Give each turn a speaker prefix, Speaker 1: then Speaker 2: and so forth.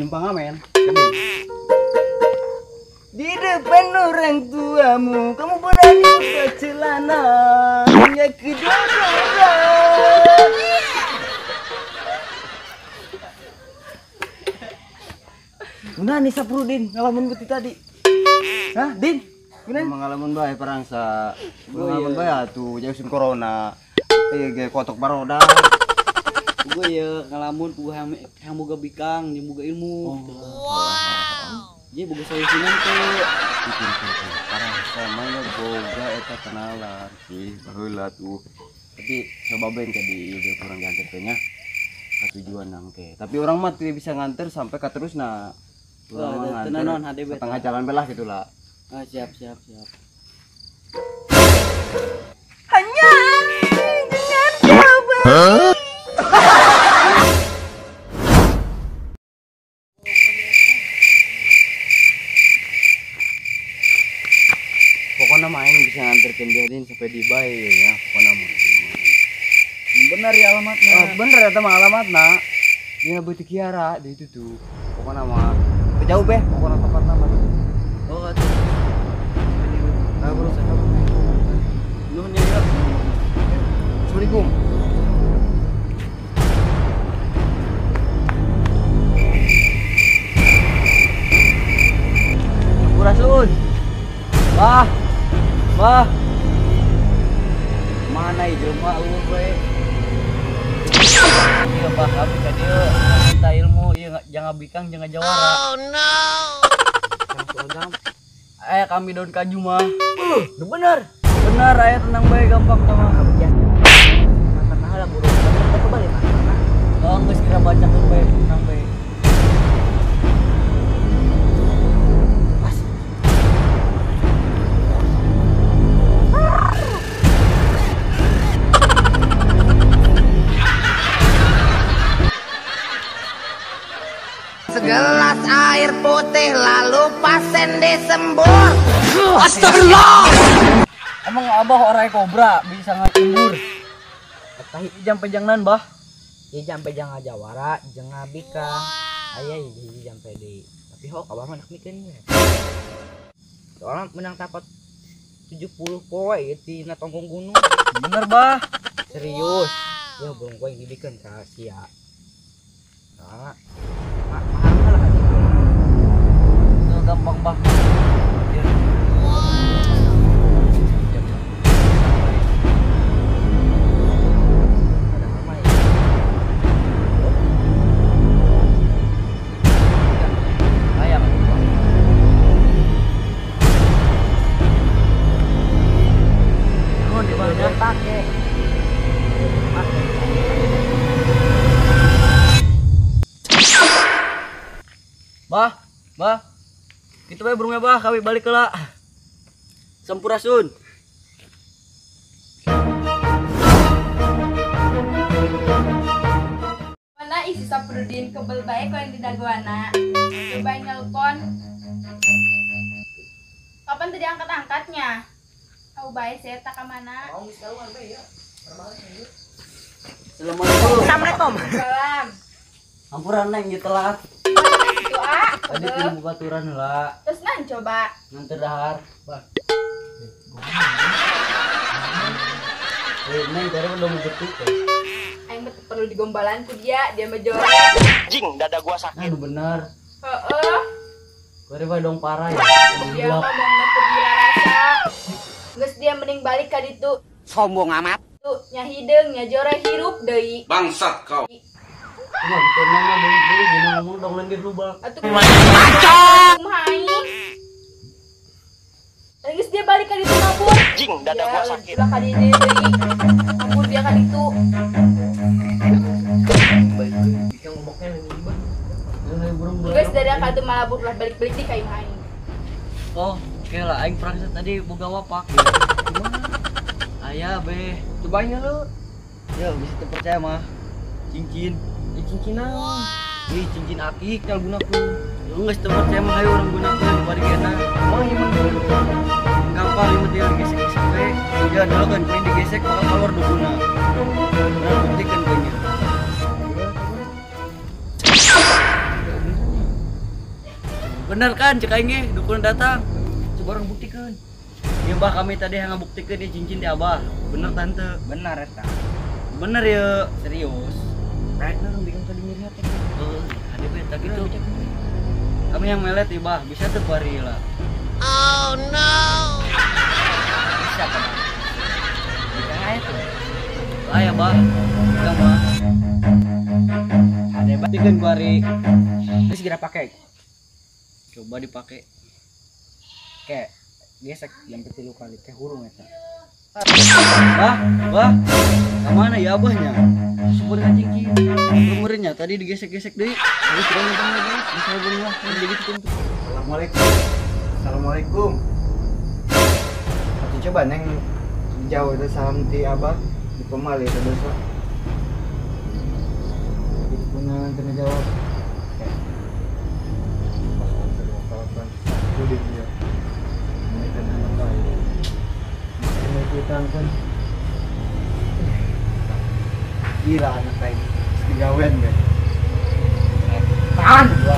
Speaker 1: Numpang ngamen.
Speaker 2: Di depan orang tuamu, kamu berani buka celana hanya kedodoran. Guna nih Saprudin ngalamun beti tadi. Hah, Din? Guna?
Speaker 1: Ngalamun bae parangsa. Ngalamun bae atuh jauh sun corona. Ge kotok baroda.
Speaker 3: Gue ya ngalamun puguh yang boga bikang, yang boga ilmu. Wow. Jadi boga solusinan teh.
Speaker 1: Parangsa mah boga eta kenalan sih baheula tuh. Tapi coba bae ke di ieu kurang diantar teh nya. Ka tujuan nangke. Tapi orang mah tidak bisa nganter sampai ka terusna. Tenan HDB setengah jalan belah gitu lah.
Speaker 3: Ah, siap siap siap.
Speaker 2: Hanya dengan coba.
Speaker 1: Pokoknya main bisa nganterkeun dia Din sampai di bae ya, pokoknya mah.
Speaker 3: Bener ya alamatna.
Speaker 1: Oh, bener eta mah alamatna. Dina Beuti Kiara di itu tuh. Pokoknya mah jauh beh, pokoknya tempat nama.
Speaker 3: Oh, atuh.
Speaker 1: Nah, bro, saya.
Speaker 3: Nuhun ya.
Speaker 1: Assalamualaikum.
Speaker 3: Sampurasun. Wah. Wah. Mana ieu jelema eueuh we. Ieu paham ka dieu minta ilmu ieu jangan bikang jangan jawara.
Speaker 4: Oh no.
Speaker 3: Kami daun kaju mah.
Speaker 2: Bener.
Speaker 3: Bener aya tenang bae gampang mah.
Speaker 2: Ya. Mantan lah buru. Kita kebalik mana?
Speaker 3: Oh, geus kira bacakeun bae tenang bae.
Speaker 2: Pas.
Speaker 4: Segelas air putih lalu pasen disembur.
Speaker 3: Astagfirullah. Emang abah orang kobra bisa ngacembur. Tahi jam pejangnan bah.
Speaker 2: Ieu jam pejang ngajawara jeung ngabika. Aya hiji jam pede. Tapi hok abah mah nak mikeun we. Soalnya menang tapat 70 poe ieu tina tongkong gunung.
Speaker 3: Bener bah.
Speaker 2: Serius. Ya belum gua yang dibikeun ka sia. Soalnya mahal lah kan itu.
Speaker 3: Gampang bah.
Speaker 2: Ada mama ya.
Speaker 3: Ayam. Oh, di mana
Speaker 2: pakai? Pakai.
Speaker 3: Bah, bah. Gitu bae burungnya bah, kami balik ke lah. Sampurasun.
Speaker 5: Mana isi Saprudin kebel bae kau yang di dagoana. Cobain nelpon. Kapan tadi angkat-angkatnya? Tahu bae saya tak kemana.
Speaker 3: Assalamualaikum.
Speaker 2: Assalamualaikum.
Speaker 5: Salam.
Speaker 3: Ampura neng ieu telat.
Speaker 5: Itu ah.
Speaker 3: Tadi tim baturan lah.
Speaker 5: Terus nan coba.
Speaker 3: Nganter dahar. Bah. Neng kare udah mau betul.
Speaker 5: Aing mah perlu digombalan ku dia, dia mah jorek.
Speaker 4: Jing, dada gua sakit.
Speaker 3: Aduh bener.
Speaker 5: Heeh.
Speaker 3: Kare bae dong parah ya.
Speaker 5: Dia ngomongna teu rasa. Geus dia mending balik ka ditu.
Speaker 4: Sombong amat.
Speaker 5: Tuh nya hideung nya jore hirup deui.
Speaker 4: Bangsat kau.
Speaker 3: Cuma gitu nanya beli-beli gini ngomong dong lendir lubang.
Speaker 5: Atuh kumaha aing? Geus dia balik ka ditu ngabur.
Speaker 4: Jing, dada gua sakit.
Speaker 5: Ulah ka dieu deui. Ngabur dia ka ditu.
Speaker 2: Ikan ngomongnya ini bah.
Speaker 5: Geus dada ka ditu malabur lah balik-balik di ka imah aing.
Speaker 3: Oh, oke lah aing prangsa tadi boga wapak. Aya be,
Speaker 2: cobain lu.
Speaker 3: Ya bisa terpercaya mah. Cincin.
Speaker 2: Cincin naon?
Speaker 3: Ih, cincin akik cal gunakeun. Lu geus teu percaya mah hayu urang gunakeun bari enak.
Speaker 2: Emang ieu mah
Speaker 3: gampang ieu mah tinggal digesek-gesek we. Ya dulu kan koin digesek bakal keluar duguna. Nah, buktikan koinnya. Bener kan cek aing ge dukun datang. Coba orang buktikeun. Ya bah kami tadi yang ngabuktikeun di cincin di abah. Bener tante.
Speaker 2: Benar eta.
Speaker 3: Bener ya, serius.
Speaker 2: Rek nu bikin tadi nyeri hati.
Speaker 3: Heeh, ada beta gitu. Kami yang melet ya bah, bisa tuh kuari lah.
Speaker 4: Oh no.
Speaker 2: Bisa kan? Bisa aja tuh.
Speaker 3: Ayo bah, bisa bah.
Speaker 2: Ada bah.
Speaker 3: Tiga kuari.
Speaker 2: Terus segera pakai.
Speaker 3: Coba dipakai.
Speaker 2: Kayak gesek yang 3 kali kayak hurung eta.
Speaker 3: Bah, bah. Kemana ya abahnya? Sumber cincin. Umurnya tadi digesek-gesek deui. Tapi tidak nonton lagi. Bisa bener lah. Jadi gitu.
Speaker 6: Assalamualaikum. Assalamualaikum. Atuh coba neng jauh itu salam ti abah di pemali itu dosa. Itu punya kena jawab. Dia. Ini kan anak lain. Ini kita kan. Gila anak lain. Digawen kan.
Speaker 2: Tahan gua.